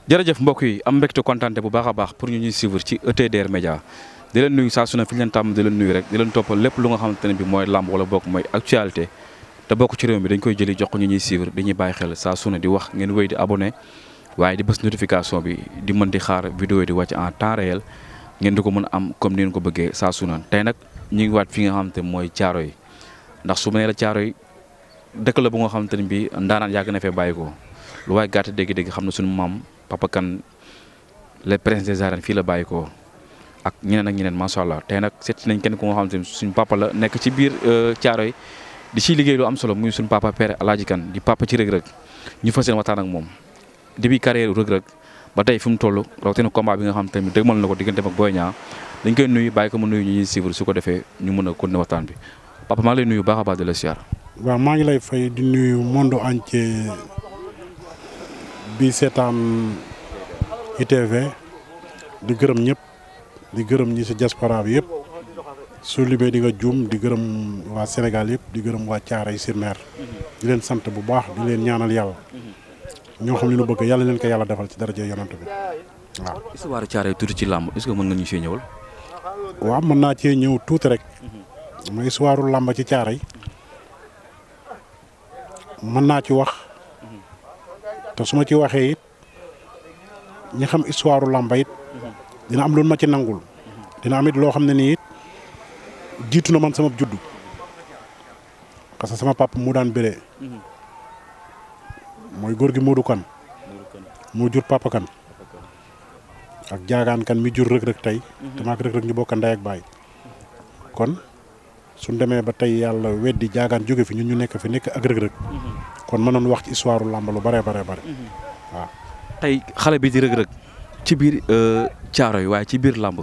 jërëjëf mbokk yi am mbégte kontaante bu baax a baax pour ñu ñuy suivre ci ETDR Média di leen nuyu saa su ne fi ñu leen tàmm di leen nuyu rek di leen toppal lépp lu nga xamante ne bi mooy làmb wala bokk mooy actualité te bokk ci réew mi dañ koy jëli jox ko ñu ñuy suivre dañuy bàyyi xel saa su ne di wax ngeen wéy di abonné waaye di bës notification bi di mën di xaar vidéo yi di wàcc en temps réel ngeen di ko mën a am comme ni ngeen ko bëggee saa su ne tey nag ñu ngi waat fi nga xamante mooy caaro yi ndax su ma nee la caaro yi dëkk la bu nga xamante ne bi ndaanaan yàgg na fee bàyyi ko lu waaye gàtt dégg-dégg xam na suñu maam Papa Kane le prince des arènes fii la bàyyi ko ak ñeneen ak ñeneen macha allah tey nag seet nañ kenn ku nga xamante ne suñu papa la nekk ci biir caaro yi di ciy liggéey lu am solo muy suñu papa père Alaaji Kane di papa ci Reug Reug ñu fas yéene waxtaan ak moom début carrière Reug Reug ba tey fi mu toll rawatina combat bi nga xam tamit dëgmal na ko diggante ak Boy Niang dañ koy nuyu bàyyi ko mu nuyu ñu ñuy suivre su ko defee ñu mën a continuer waxtaan bi papa maa ngi lay nuyu baax a baax di la siyaar. waaw maa ngi lay fay di nuyu monde entier bi seetaan ITV di gërëm ñëpp di gërëm ñi si diaspora bi yëpp soo limee di nga juum di gërëm waa Sénégal yëpp di gërëm waa Thiaroye-sur-Mer di leen sant bu baax di leen ñaanal yàlla ñoo xam ne nu bëgg yàlla leen ko yàlla defal ci daraja yonent bi waaw. histoire Thiaroye tuuti ci làmb est-ce que mën nga ñu see ñëwal. waaw mën naa cee ñëw tuuti rek ma histoire làmb ci Thiaroye mën naa ci wax te su ma ci waxee it ñi xam histoire làmb it dina am loolu ma ci nangul dina am it loo xam ne nii it jiitu na man sama juddu parce que sama papa mu daan bëree mooy góor gi Modou Kane moo jur Papa Kane ak jaagaan kan mi jur Reug Reug tey te maak Reug Reug ñu bokk ndey ak baay kon suñ demee ba tey yàlla weddi jaagaan jóge fi ñun ñu nekk fi nekk ak Reug Reug kon mënoon wax ci histoire làmb lu bare bare waaw. tey xale bi di Reug Reug ci biir Thiaroye waaye ci biir làmb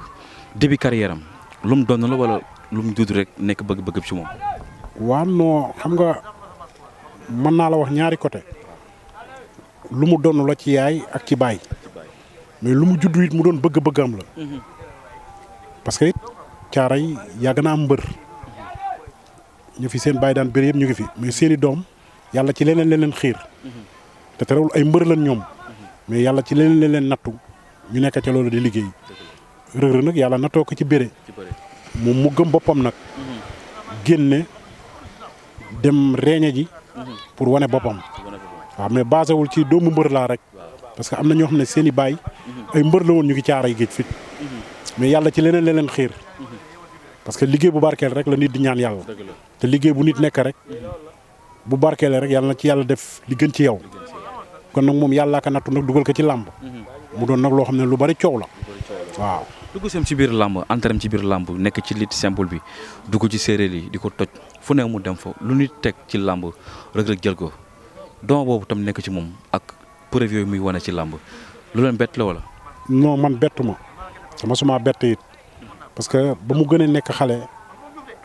début carrière am lu mu doon la wala lu mu judd rek nekk bëgg-bëgg ci moom. waaw non xam nga mën naa la wax ñaari côté lu mu doon la ci yaay ak ci baay mais lu mu judd it mu doon bëgg-bëggam la parce que it Thiaroye yàgg na am mbër ñu fi seen baay daan bëri yëpp ñu ngi fi mais seeni doom yàlla ci leneen leen xiir te terewul ay mbër lan ñoom mais yàlla ci leneen leen nattu ñu nekk ca loolu di liggéey Reug Reug nag yàlla nattoo ko ci bëre moom mu gëm boppam nag génne dem reeñe ji pour wane boppam waaw mais basé wul ci doomu mbër laa rek parce que am na ñoo xam ne seen i baay ay mbër la woon ñu ngi Thiaroye géej fit mais yàlla ci leneen leen xiir parce que liggéey bu barkeel rek la nit di ñaan yàlla te liggéey bu nit nekk rek bu barkeelee rek yàlla na ci yàlla def li gën ci yow kon nag moom yàllaa ka nattu nag dugal ko ci làmb mu doon nag loo xam ne lu bari coow la waaw. dugg sem ci biir làmb entraînement ci biir làmb nekk ci lutte simple bi dugg ci séeréer yi di ko toj fu ne mu dem fa lu nit teg ci làmb Reug Reug jël ko don boobu tam nekk ci moom ak preuve yooyu muy wane ci làmb lu leen bett la wala. non man bettu ma sama suma bett it parce que ba mu gën a nekk xale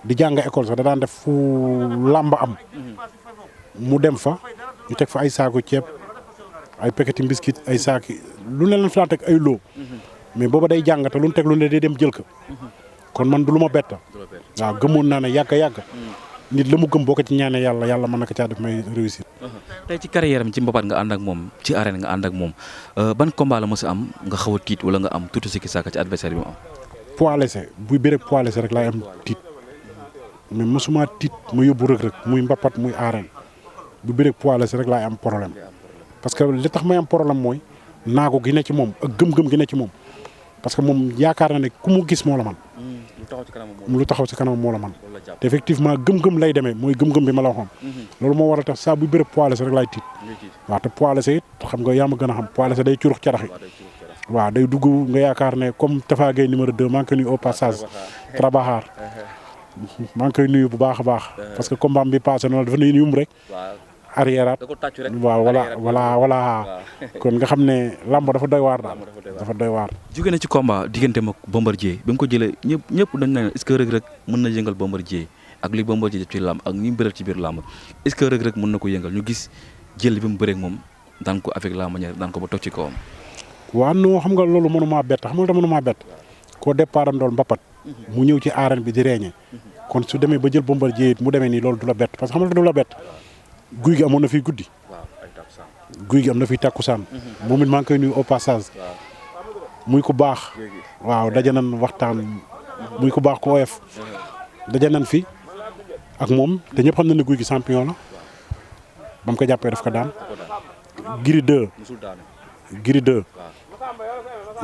di jàng école sax da daan def fu làmb am mu dem fa ñu teg fa ay saaku ceeb ay paqueti biscuit ay saaki lu ne leen fa daan teg ay loo mais booba day jàng te lu mu teg lu ne day dem jël ko kon man du lu ma bett waaw gëmoon naa ne yàgg nit la mu gëm boo ko ci ñaanee yàlla yàlla mën na ko caa def may réussir. tey ci carrière am ci mbapat nga ànd ak moom ci arène nga ànd ak moom ban combat la mës a am nga xaw a tiit wala nga am tuuti sikki saaka ci adversaire bi mu am. poids léger buy bëre poids léger rek laay am tiit mais mosuma tiit ma yóbbu Reug Reug muy mbapat muy arène bu bëre poids léger rek laay am problème parce que li tax may am problème mooy naagu gi ne ci moom ak gëm-gëm gi ne ci moom parce que moom yaakaar na ne ku mu gis moo la man lu taxaw ci kanam moo la man te effectivement gëm-gëm lay demee mooy gëm-gëm bi ma la waxoon loolu moo war a tax saa bu bëre poids léger rek laay tiit waaw te poids léger it xam nga yaa ma gën a xam poids léger day curux carax yi waaw day dugg nga yaakaar ne comme Tafa Gueye numéro 2 maa ngi koy nuyu au passage Trabaxaar maa ngi koy nuyu bu baax a baax parce que combat bi passé noonu dafa nuyu yum rek arrière waaw voilà kon nga xam ne lamb dafa doy waar daal dafa doy waar. jóge na ci combat diggante mag Bombardier bi nga ko jëlee ñëpp dañ ne est-ce que Reug Reug mën na yëngal Bombardier ak li Bombardier def ci lamb ak ñi mu bëral ci biir lamb est-ce que Reug Reug mën na ko yëngal ñu gis jël bi mu bëreeg moom daan ko avec la manière daan ko ba toog ci kawam. waaw non xam nga loolu mënumaa bett xam nga da mënumaa bett koo départ ndool mbapat mu ñëw ci arène bi di reeñe kon su demee ba jël Bombardier it mu demee nii loolu du la bett parce que xam nga du la bett guy gi amoon na fii guddi guy gi am na fi takkusaan moom it maa ngi koy nuyu au passage muy ku baax waaw daje nan waxtaan muy ku baax ku oyof daje nan fi ak moom te ñëpp xam na ne guy gi champion la ba mu ko jàppee daf ko daan Gris 2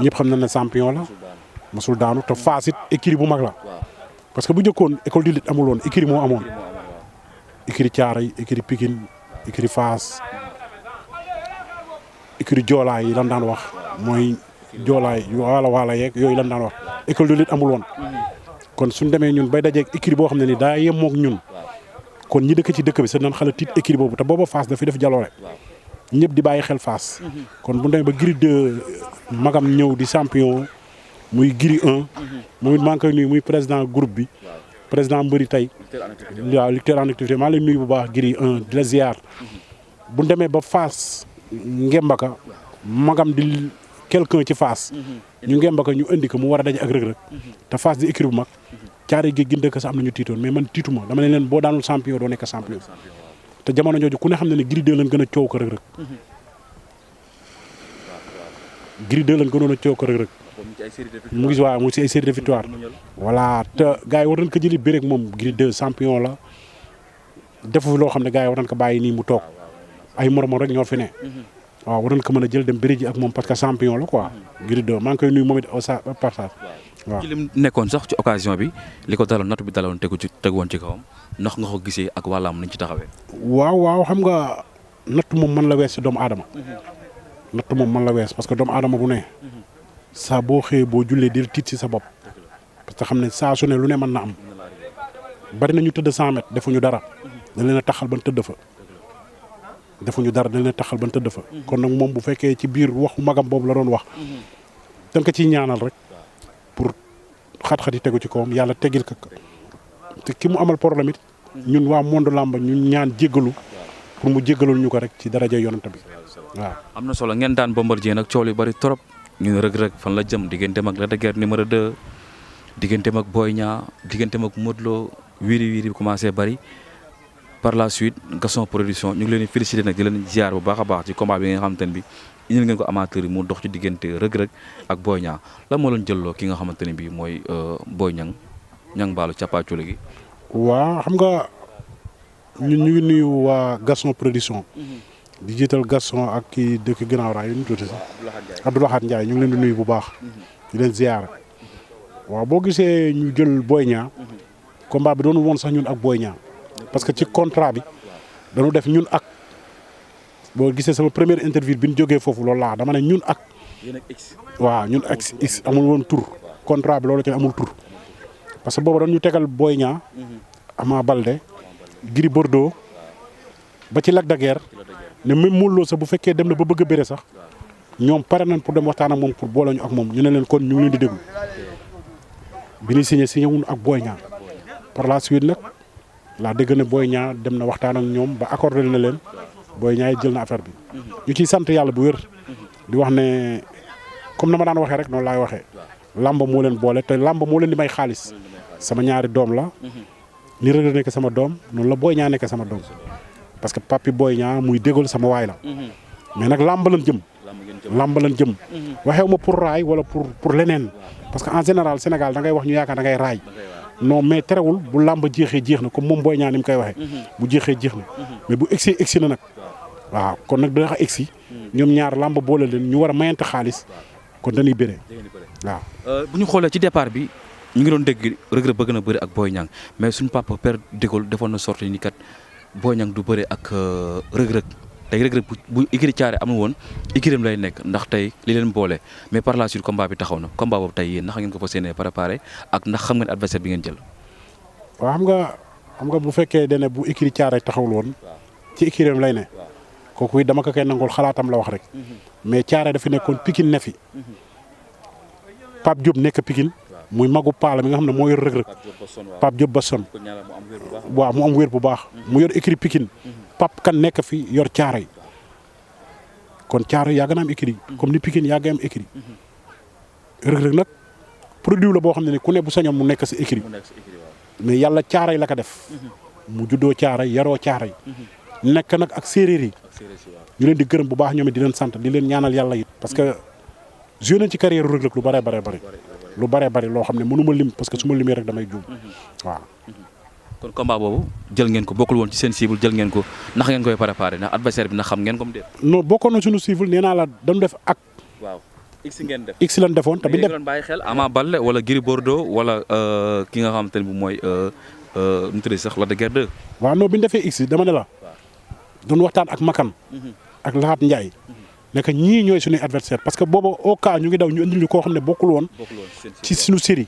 ñëpp xam na ne champion la mosul daanu te Fass it écurie bu mag la parce que bu njëkkoon école de lutte amul woon écurie moo amoon écurie Thiaroye écurie Pikine écurie Fass écurie Joolaa yi lan daan wax mooy Joolaa yi waala yeeg yooyu lan daan wax école de lutte amul woon kon suñ demee ñun bay dajeeg écurie boo xam ne ni daa yemook ñun kon ñi dëkk ci dëkk bi sa nan xala tiit écurie boobu te booba Fass dafi def jaloore ñëpp di bàyyi xel Fass kon bu demee ba Gris 2 magam ñëw di champion muy Gris 1 moom it maa ngi koy nuyu muy président groupe bi président mbëri tey waaw lutteur en activité maa ngi lay nuyu bu baax Gris 1 di la ziar bu demee ba Fass ngembaka magam di quelqu'un ci Fass ñu ngembaka ñu indi ko mu war a daje ak Reug Reug te Fass di écurie bu mag caare géej gi ndëkk sax am na ñu tiitoon mais man tiituma dama ne leen boo daanul champion doo nekk champion te jamono jooju ku ne xam ne ne Gris 2 lañ gën a coow ko Reug Reug Gris 2 lañ gënoon a coow ko Reug Reug mu ngi waaw mu ngi si ay série de victoire voilà te gars yi war nañ ko jëli bëre ak moom Gris 2 champion la defu fi loo xam ne gars yi war nañ ko bàyyi nii mu toog ay moromam rek ñoo fi ne waaw war nañ ko mën a jël dem bëri ji ak moom parce que champion la quoi Gris 2 maa ngi koy nuyu moom it au passage waaw. ci lim nekkoon sax ci occasion bi li ko daloon nattu bi daloon tegu woon ci kawam ndax nga ko gisee ak wàllaam nañ ci taxawee. waaw xam nga natt moom mën la wees si doomu aadama natt moom mën la wees parce que doomu aadama bu ne saa boo xëyee boo jullee di tiit si sa bopp parce que xam ne saa su ne lu ne mën na am bari nañu tëdd 100 mètres defuñu dara dañ leen a taxal ban tëdd fa defuñu dara dañ leen a taxal ban tëdd fa kon nag moom bu fekkee ci biir waxu magam boobu la doon wax dañ ko ciy ñaanal rek pour xat-xat yi tegu ci kawam yàlla tegil ko te ki mu amal problème it ñun waa monde làmb ñun ñaan jéggalu pour mu jéggalul ñu ko rek ci daraja yonent bi waaw. am na solo ngeen daan Bombardier nag coow li bari trop ñun Reug Reug fan la jëm digganteem ak Lac de Guiers numéro 2 digganteem ak Boy Niang digganteem ak Modou Lo wiiri bi commencé bari par la suite Gaston Production ñu ngi leen di féliciter nag di leen ziar bu baax a baax ci combat bi nga xamante ne bi indil ngeen ko amateur yi mu dox ci diggante Reug Reug ak Boy Niang lan moo leen jëlloo ki nga xamante ne bi mooy Boy Niang Baalu cappaaculi gi. waaw xam nga ñun ñu ngi nuyu waa Gaston Production. di jiital Gaston ak kii dëkk ginnaaw raay yi ñu tuuti sax Abdoulaye Ndiaye ñu ngi leen di nuyu bu baax. di leen ziar waaw boo gisee ñu jël Boy Niang. combat bi doon woon sax ñun ak Boy Niang parce que ci contrat bi dañu def ñun ak boo gisee sama première interview bi ñu jógee foofu loolu laa dama ne ñun ak. waaw ñun ak x amul woon tur contrat bi loolu ci amul tur parce que boobu dañu tegal Boy Niang Ama Baldé Gris Bordeaux ba ci Lac de Guiers ne même Modou Lo sax bu fekkee dem na ba bëgg a bëre sax ñoom pare nañ pour dem waxtaan ak moom pour boole ñu ak moom ñu ne leen kon ñu ngi leen di déglu bi ñu signé wuñ ak Boy Niang par la suite nag laa dégg ne Boy Niang dem na waxtaan ak ñoom ba accordé na leen Boy Niang jël na affaire bi. ñu ciy sant yàlla bu wér di wax ne comme na ma daan waxee rek noonu laay waxee làmb moo leen boole te làmb moo leen di may xaalis sama ñaari doom la ni Reug Reug nekk sama doom noonu la Boy Niang nekk sama doom parce que papi Boy Niang muy déggul sama waay la mais nag làmb lan jëm. làmb lan jëm waxewu ma pour raay wala pour leneen parce que en général Sénégal da ngay wax ñu yaakaar da ngay raay non mais terewul bu làmb jeexee jeex na comme moom Boy Niang ni mu koy waxee bu jeexee jeex na mais bu egsi na nag waaw kon nag da egsi ñoom ñaar làmb boole leen ñu war a mayante xaalis kon dañuy bëree waaw. bu ñu xoolee ci départ bi ñu ngi doon dégg Reug Reug bëgg na bëri ak Boy Niang mais suñu papa père Dégol defoon na sorti ni kat Boy Niang du bëri ak Reug Reug tey Reug Reug bu écurie Thiaré amul woon écurie lay nekk ndax tey li leen boole mais par la suite combat bi taxaw na combat boobu tey yéen ndax ngeen ko fas yéenee préparé ak ndax xam ngeen adversaire bi ngeen jël. waaw xam nga bu fekkee dene bu écurie Thiaré taxawul woon ci écurie lay ne kooku dama ko koy nangul xalaatam la wax rek mais Thiaré dafa nekkoon Pikine ne fi Pape Diop nekk Pikine muy magu Paala mi nga xam ne moo yor Reug Reug Pape Diop ba son waaw mu am wér bu baax mu yor écurie Pikine Pape kan nekk fi yor Thiaré kon Thiaré yàgg na am écurie comme ni Pikine yàgg am écurie Reug Reug nag produit la boo xam ne ni ku ne bu sañoon mu nekk si écurie mais yàlla Thiaré la ko def mu juddoo Thiaré yaroo Thiaré nekk nag ak séeréer yi ñu leen di gërëm bu baax ñoom it di leen sant di leen ñaanal yàlla it parce que joué nañ ci carrière Reug Reug lu bare bari loo xam ne mënu ma lim parce que su ma limee rek damay juum waaw. kon combat boobu jël ngeen ko bokkul woon ci seen cible jël ngeen ko ndax ngeen koy préparé ndax adversaire bi ndax xam ngeen ko mu déet. non bokkoon na suñu cible nee naa la dañu def ak. waaw x ngeen def. x lañ defoon te bi ñu doon bàyyi xel Ama Baldé wala Gris Bordeaux wala ki nga xamante ne bi mooy nu mu tuddee sax Lac de Guiers 2. waaw non bi ñu defee x dama ne la. doon waxtaan ak Makan. ak Lahat Ndiaye. nekk ñii ñooy suñuy adversaire parce que booba au cas ñu ngi daw ñu indil ñu koo xam ne bokkul woon. ci suñu série.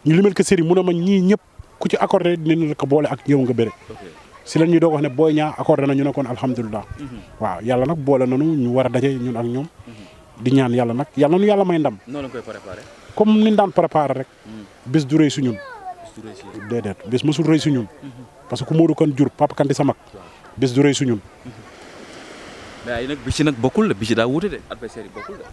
ñu limal ko série mu ne ma ñii ñëpp ku ci accordé dinañ la ko boole ak yow nga bëre. si la ñuy doog wax ne Boy Niang accordé na ñu ne kon alhamdulilah. waaw yàlla nag boole nañu ñu war a daje ñun ak ñoom. di ñaan yàlla nag yàlla nañu yàlla may ndam. noonu la koy préparé. comme ni ñu daan préparé rek. bés du rëy su ñun. déedéet bés mësul rëy su ñun. parce que ku Modou Kane jur Papa Kane di sa mag. bés du rëy su ñun. mais ay nag bi ci nag bokkul la bi ci daa wuute de adversaire yi bokkul de.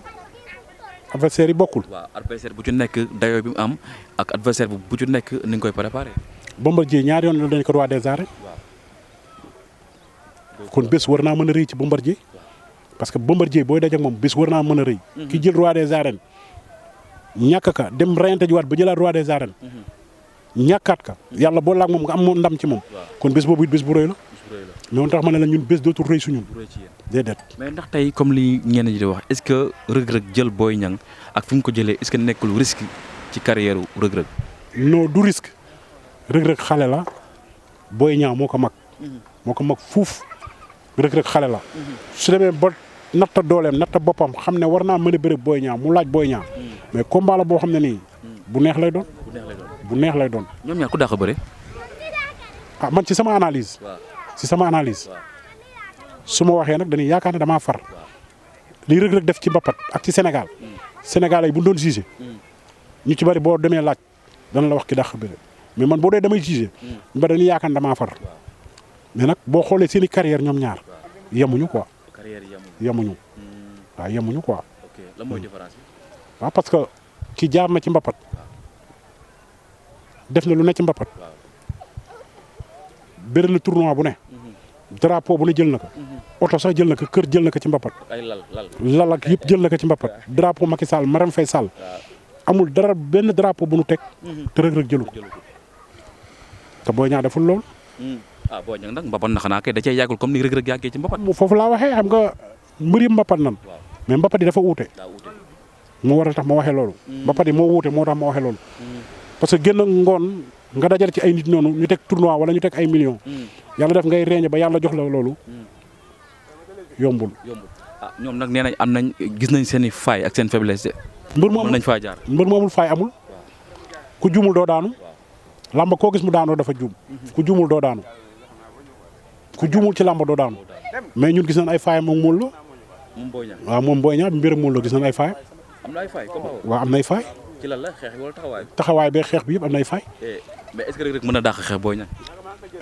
adversaire yi bokkul. waaw adversaire bu ci nekk dayoo bi mu am ak adversaire bu ci nekk ni nga koy préparé. Bombardier ñaari yoon la dañ ko roi des arènes. kon bés war naa mën a rëy ci Bombardier. parce que Bombardier booy daje ak moom bés war naa mën a rëy. ki jël roi des arènes ñàkk ka dem reyante jiwaat ba jëlaat roi des arènes. ñàkkaat ka yàlla boo laag moom nga am moom ndam ci moom. kon bés boobu it bés bu rëy la. mais on tax ma ne la ñun bés dootul rëy su ñun. déedéet. mais ndax tey comme li ñenn ñi di wax est-ce que Reug Reug jël Boy Niang ak fi mu ko jëlee est-ce que nekkul risque ci carrière Reug Reug. non du risque Reug Reug xale la Boy Niang moo ko mag. moo ko mag fuuf Reug Reug xale la. su demee ba natta dooleem natta boppam xam ne war naa mën a bëre Boy Niang mu laaj Boy Niang. mais combat la boo xam ne nii bu neex lay doon. bu neex lay doon. ñoom ñaar ku dàq bëre. ah man ci sama analyse. ci sama analyse. su ma waxee nag dañuy yaakaar ne damaa far. li Reug Reug def ci mbapat ak ci Sénégal. Sénégalais yi bu ñu doon jugé. ñu ci bari boo demee laaj dana la wax ki dàq bëre mais man boo dee damay jugé. ñu bari dañuy yaakaar ne damaa far. mais nag boo xoolee seen i carrière ñoom ñaar yemuñu quoi. carrière yemuñu. waaw yemuñu quoi. ok lan mooy différence bi. waaw parce que ki jaar na ci mbapat. def na lu ne ci mbapat. bëri na tournoi bu ne. drapeau bu ne jël na ko. oto sax jël na ko kër jël na ko ci mbapat. ay lal ak yëpp jël na ko ci mbapat. drapeau Macky Sall Marème Faye Sall. amul dara benn drapeau bu nu teg. te Reug Reug jëlu ko. te Boy Niang deful lool. Boy Niang nag mbapat na xanaa kay da cee yàggul comme ni Reug Reug yàggee ci mbapat. foofu laa waxee xam nga mbëri mbapat nan. mais mbapat yi dafa uute. moo waral tax ma waxee loolu. mbapat yi moo wuute moo tax ma waxee loolu. parce que génn ngoon nga dajal ci ay nit noonu ñu teg tournoi wala ñu teg ay millions. yàlla def ngay reeñe ba yàlla jox la loolu. yombul. ñoom nag nee nañ am nañ gis nañ seen i faay ak seen faiblesse. mbër mu amul nañ faa jaar. mbër mu amul faay amul. ku juumul doo daanu. làmba koo gis mu daanoo dafa juum. ku juumul doo daanu. ku juumul ci làmba doo daanu. mais ñun gis nañ ay faay moom Modou Lo. moom Boy Niang waaw moom Boy Niang bi mbir Modou Lo gis nañ ay faay. am na ay faay comme waaw am nay faay. ci lan la xeex wala taxawaay. taxawaay bee xeex bi yëpp am nay faay. mais est-ce que Reug Reug mën a dàq xeex Boy Niang.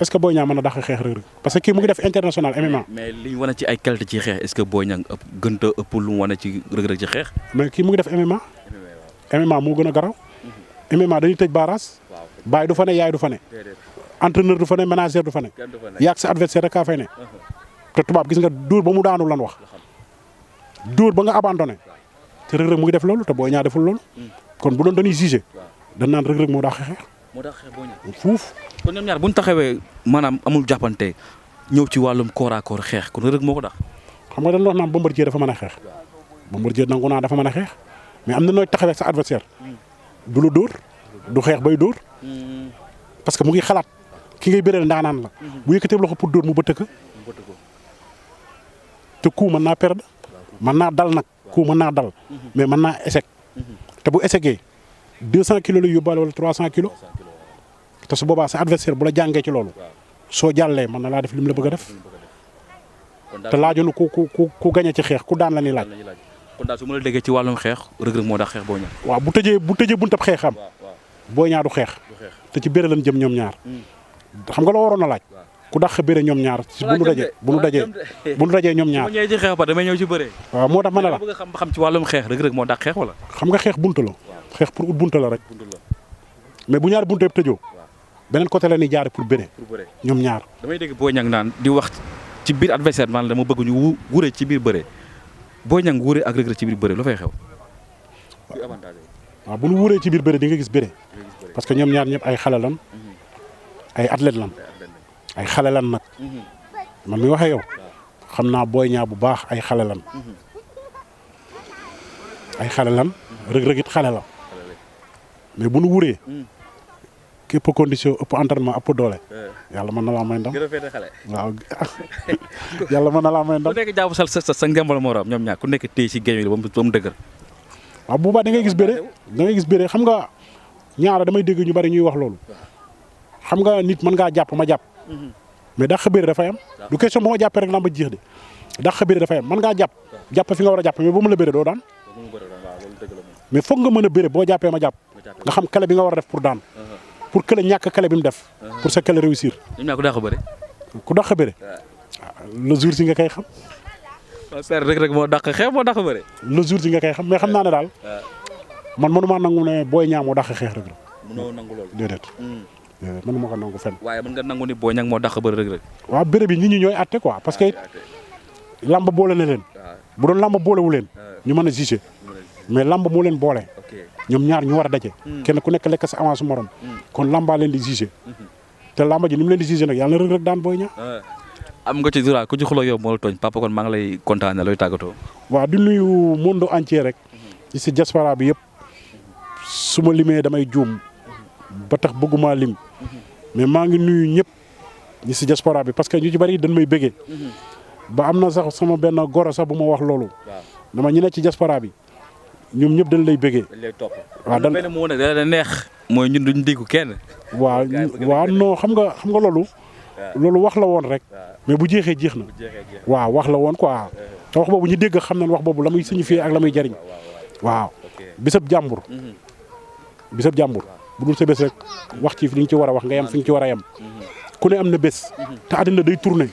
est-ce que Boy Niang mën a dàq xeex Reug Reug parce que kii mu ngi def international MMA. mais li ñu wane ci ay qualité ci xeex est-ce que Boy Niang gënta ëpp lu mu wane ci Reug Reug ci xeex. mais kii mu ngi def MMA. MMA moo gën a garaw. MMA dañuy tëj baaraas. baay du fa ne yaay du fa ne. entraîneur du fa ne manager du fa ne. yaag sa adversaire rek kaa fay ne. te tubaab gis nga dóor ba mu daanu lan wax. dóor ba nga abandonné. te Reug Reug mu ngi def loolu te Boy Niang deful loolu. kon bu doon dañuy jugé. dañ naan Reug Reug moo dàq xeex. moo tax xeex Boy Niang fuuf. kon ñoom ñaar bu ñu taxawee maanaam amul jàppante ñëw ci wàllum corps à corps xeex kon Reug Reug moo ko dàq. xam nga dañ wax naan Bombardier dafa mën a xeex. Bombardier nangu naa dafa mën a xeex mais am na nooy taxawee sa adversaire du la dóor du xeex bay dóor parce que mu ngi xalaat ki ngay bëreel ndaanaan la bu yëkkatee loxo pour dóor mu bëtt ko te coup mën naa perdre mën naa dal nag coup mën naa dal mais mën naa échec te bu échecgee 200 kilos la yóbbaale wala 300 kilos te su boobaa sa adversaire bu la jàngee ci loolu soo jàllee mën na laa def li mu la bëgg a def te laajoonu ku gañe ci xeex ku daan la ni laaj. kon daal su ma la déggee ci wàllum xeex Reug Reug moo tax xeex Boy Niang. waaw bu tëjee buntab xeexam Boy Niang du xeex te ci bëre lañ jëm ñoom ñaar xam nga la waroon a laaj ku dàq bëre ñoom ñaar ci bu nu dajee ñoom ñaar. bu ñëwee ci xeex ba damay ñëw ci bëre. waaw moo tax ma ne la bëgg xam ci wàllum xeex Reug Reug moo tax xeex wala. xam nga xeex buntu la xeex pour ut buntu la rek mais bu ñaari buntu yëpp tëjoo beneen côté la ñuy jaare pour bëre ñoom ñaar. damay dégg Boy Niang naan di wax ci biir adversaire man dama bëgg ñu wure ci biir bëre Boy Niang wure ak Reug Reug ci biir bëre lu fay xew. waaw bu ñu wuree ci biir bëre di nga gis bëre parce que ñoom ñaar ñëpp ay xale lan ay athlète lan ay xale lan nag man mi waxee yow xam naa Boy Niang bu baax ay xale lan Reug Reug it xale la mais bu nu wuree képp condition ëpp entraînement ëpp doole yàlla mën na laa may ndam waaw yàlla mën na laa may ndam. ku nekk jàpp sa ngembal morom ñoom ñaar ku nekk téye ci géej gi ba mu dëgër. waaw bu baax da ngay gis bëre xam nga ñaara damay dégg ñu bari ñuy wax loolu xam nga nit mën ngaa jàpp ma jàpp mais dàq bëre dafay am du question bu ma jàppee rek lamba jeex de dàq bëre dafay am mën ngaa jàpp fi nga war a jàpp mais bu ma la bëre doo daan mais foog nga mën a bëre boo jàppee ma jàpp nga xam kale bi nga war a def pour daan pour kële ñàkk kale bi mu def pour sa kële réussir. ñoom ñaar ku dàq bëre. ku dàq bëre le jour si nga koy xam. waaw père Reug Reug moo dàq xeex moo dàq bëre. le jour si nga koy xam mais xam naa ne daal man mënuma nangu ne Boy Niang moo dàq xeex Reug Reug. mënoo nangu loolu. déedéet mënuma ko nangu fenn. waaye mën nga nangu ni Boy Niang moo dàq bëre Reug Reug. waaw bëre bi nit ñi ñooy àtte quoi parce que lamb boole na leen. bu doon lamb boolewu leen ñu mën a juger mais lamb moo leen boole. ñoom ñaar ñu war a daje. kenn ku nekk lekk sa avance morom. kon lambaa leen di juger. te lamba ji ni mu leen di juger nag yàlla na Reug Reug daan Boy Niang. am nga ci droit ku ci xuloo yow moo la tooñ papa kon maa ngi lay kontaanee looy tàggatoo. waaw di nuyu monde entier rek. ci si diaspora bi yëpp. su ma limee damay juum. ba tax bëgguma lim. mais maa ngi nuyu ñëpp. ñi si diaspora bi parce que ñu ci bari dañ may bëggee. ba am na sax sama benn goro sax bu ma wax loolu. dama ñu ne ci diaspora bi. ñoom ñëpp dañ lay bëggee. dañ lay topp waaw benn moo nag da neex. mooy ñun duñ déggu kenn. waaw non xam nga loolu. loolu wax la woon rek. mais bu jeexee jeex na. waaw wax la woon quoi. te wax boobu ñu dégg xam nañ wax boobu la muy signifié ak la muy jariñ. waaw bisab jàmbur. bisab jàmbur. bu dul sa bés rek wax ci li nga ci war a wax nga yem fi nga ci war a yem. ku ne am na bés. te àddina day tourné.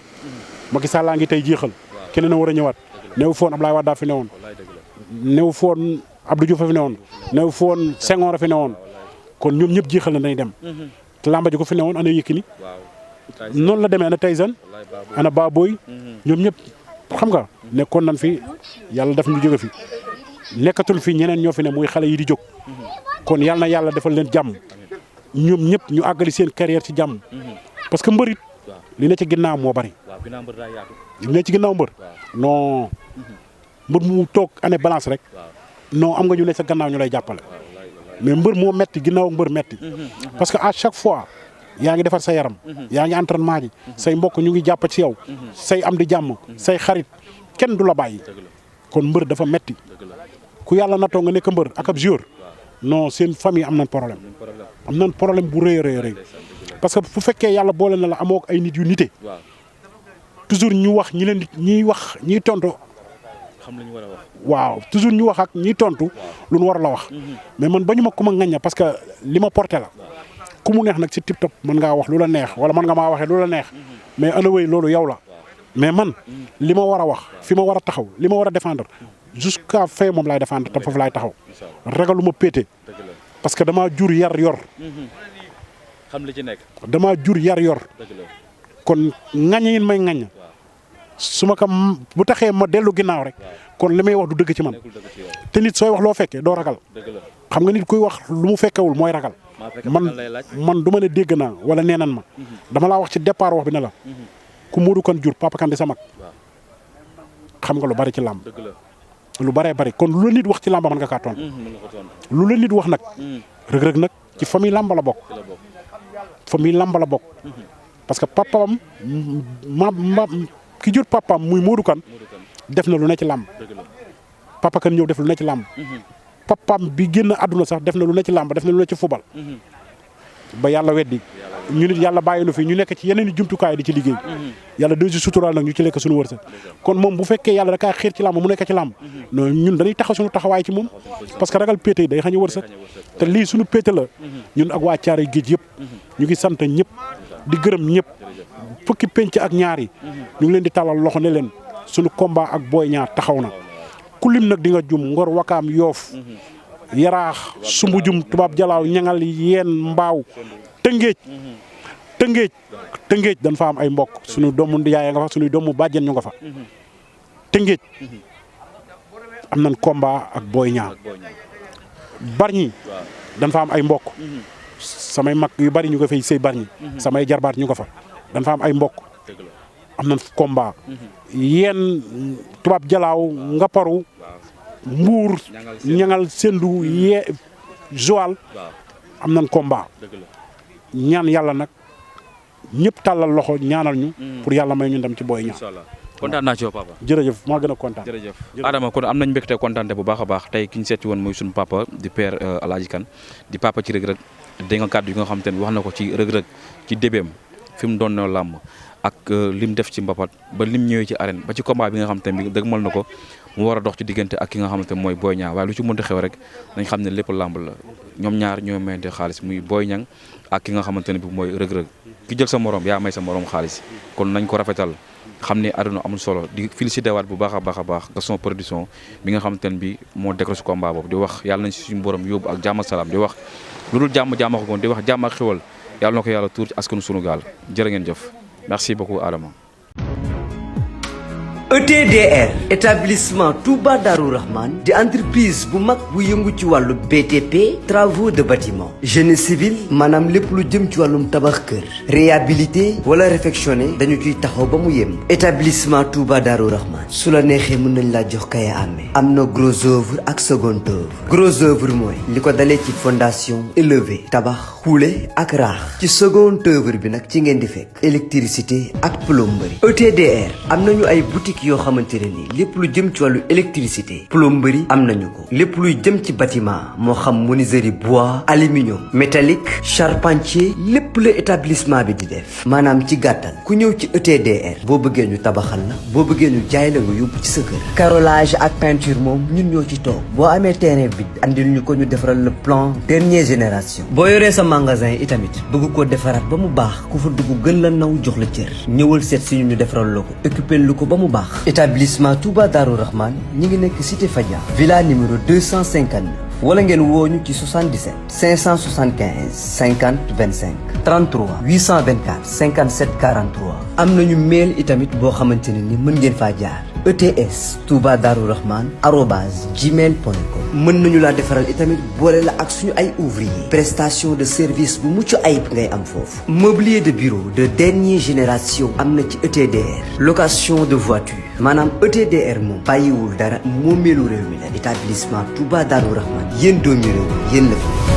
Macky Sall laa ngi tey jeexal. keneen a war a ñëwaat. néew foon Abdoulaye Wade daa fi newoon. néew foon Abdou Diouf a fi newoon. néew foon Senghor a fi newoon. kon ñoom ñëpp jeexal na dañuy dem. te lamba ji ko fi newoon ana Yékini. noonu la demee ana Tyson ana Baboy ñoom ñëpp xam nga nekkoon nañ fi yàlla daf ñu jóge fi nekkatul fi ñeneen ñoo fi ne muy xale yi di jóg. kon yàlla na yàlla defal leen jàmm ñoom ñëpp ñu àggali seen carrière ci jàmm. parce que mbërit li ne ci ginnaaw moo bari. li ne ci ginnaaw mbër. non mbër mu toog année balance rek. non am nga ñu ne sa gannaaw ñu lay jàppale. mais mbër moo metti ginnaaw mbër metti parce que à chaque fois yaa ngi defar sa yaram. yaa ngi entraînement ji. say mbokk ñu ngi jàpp ci yow. say am di jàmm. say xarit kenn du la bàyyi. kon mbër dafa metti ku yàlla natoo nga nekk mbër ak ab joueur. non seen famille am nañ problème. am nañ problème bu rëy a rëy parce que fu fekkee yàlla boole na la amoo ay nit yu nite. toujours ñu wax ñi leen di ñiy wax ñiy tontu. xam lañu war a wax. waaw toujours ñu wax ak ñiy tontu lu ñu war la wax. mais man bañu ma ku ma ŋañña parce que li ma porté la. ku mu neex nag si tip top mën ngaa wax lu la neex wala mën nga maa waxee lu la neex. mais anyway loolu yow la. mais man li ma war a wax fi ma war a taxaw li ma war a défendre jusqu'à fin moom laay défendre te foofu laay taxaw. ragalu ma péete. parce que damaa jur yar yor. xam li ci nekk. damaa jur yar yor. kon ŋaññe yi may ŋañña. su ma ko bu taxee ma dellu ginnaaw rek. kon li may wax du dëgg ci man. te nit sooy wax loo fekkee doo ragal. xam nga nit kuy wax lu mu fekkewul mooy ragal. man du ma ne dégg naa wala neenan ma. dama laa wax ci départ wax bi ne la. ku Modou Kane jur Papa Kane di sa mag. xam nga lu bari ci làmb. lu baree bari kon lu la nit wax ci làmb mën nga kaa tontu. lu la nit wax nag. Reug Reug nag ci famille làmb la bokk. famille làmb la bokk. parce que papaam ki jur papaam muy Modou Kane def na lu ne ci làmb. Papa Kane ñëw def lu ne ci làmb. papaam bi génn àdduna sax def na lu ne ci làmb def na lu ne ci fubal. ba yàlla weddi ñu nit yàlla bàyyi nu fi ñu nekk ci yeneen i jumtukaay di ci liggéey. yàlla deux jours suturaal nag ñu ci lekk suñu wërsëg. kon moom bu fekkee yàlla da kaa xiir ci làmb mu nekk ci làmb. non ñun dañuy taxaw suñu taxawaay ci moom. parce que ragal péete yi day xañ a wërsëg. te lii suñu péete la. ñun ak waa Caaroy géej yëpp. ñu ngi sant ñëpp. di gërëm ñëpp. fukki penc ak ñaar yi. ñu ngi leen di tàllal loxo ne leen suñu combat ak Boy Niang taxaw na. ku lim nag di nga jum Ngor Wakaam Yoof Yaraax Sumbujum Tubaab Jalaaw Ñangal Yeen Mbaaw Tëngéej Tëngéej dañ fa am ay mbokk suñu doomu yaay nga fa suñu doomu bàjjen ñu nga fa. Tëngéej am nañ combat ak Boy Niang. Bargny dañ fa am ay mbokk. samay mag yu bari ñu ko fay sëy Bargny. samay jarbaat ñu ko fa dañ fa am ay mbokk. am nañ combat. yéen tubaab jalaaw nga paru. Mbuur ñangal sendu Joal am nañ combat. ñaan yàlla nag ñëpp tàllal loxo ñaanal ñu. pour yàlla may ñu dem ci Boy Niang. kontaan naa ci yow papa. jërëjëf maa gën a kontaan. jërëjëf Adama kon am nañ mbégte kontaante bu baax a baax tey ki ñu seeti woon mooy suñu papa di père Aladji Kane di papa ci Reug Reug dégg nga kàddu yi nga xam te ne wax na ko ci Reug Reug ci débéem fi mu doon na làmb ak lim def ci mbapat ba lim ñëwee ci arène ba ci combat bi nga xam te ne bi dëgmal na ko mu war a dox ci diggante ak ki nga xamante ne mooy Boy Niang waaye lu ci mënta xew rek nañ xam ne lépp làmb la ñoom ñaar ñoo mayante xaalis muy Boy Niang ak ki nga xamante ne bi mooy Reug Reug ki jël sa morom yaa may sa morom xaalis kon nañ ko rafetal xam ne àdduna amul solo di félicité waat bu baax a baax Gaston Production bi nga xamante ne bi moo décroché combat boobu di wax yàlla nañ si suñu borom yóbbu ak jàmm ak salaam di wax lu dul jàmm ko goon di wax jàmm ak xewal yàlla na ko yàlla tuur ci askanu sunu gaal jërë ngeen jëf merci beaucoup Adama. ETDR établissement Touba Darou Rahman di entreprise bu mag bu yëngu ci wàllu BTP travaux de bâtiment génie civil maanaam lépp lu jëm ci wàllum tabax kër réhabilité wala réfectionné dañu ciy taxaw ba mu yem établissement Touba Darou Rahman su la neexee mën nañ laa jox kaya amee am na gros œuvre ak second œuvre gros œuvre mooy li ko dalee ci fondation élevé tabax xuule ak raax ci second œuvre bi nag ci ngeen di fekk électricité ak plomberie ETDR am nañu ay boutique yoo xamante ne ni lépp lu jëm ci wàllu électricité plomberie am nañu ko lépp luy jëm ci bâtiment moo xam menuiserie bois aluminium métallique charpentier lépp la établissement bi di def maanaam ci gàttal ku ñëw ci ETDR boo bëggee ñu tabaxal la boo bëggee ñu jaay la nga yóbbu ci sa kër carrelage ak peinture moom ñun ñoo ci toog boo amee terrain bi andil ñu ko ñu defaral le plan dernière génération boo yoree sa magasin itamit bëgg koo defaraat ba mu baax ku fa dugg gën la naw jox la cër ñëwal seet si ñu defaral la ko occupé lu ko ba mu baax établissement Touba Darou Rahman ñi ngi nekk cité Fadia villa numéro 259 wala ngeen woo ñu ci 77 575 50 25 33 824 57 43 am nañu mail itamit boo xamante ne ni mën ngeen faa jaar ETS Touba Darou Rahman @gmail.com mën nañu laa defaral itamit boole la ak suñu ay ouvrier prestation de service bu mucc ayib ngay am foofu mobilier de bureau de dernière génération am na ci ETDR location de voiture maanaam ETDR moom bàyyiwul dara moomeelu réew mi la établissement Touba Darou Rahman yéen doomi réew yéen la fi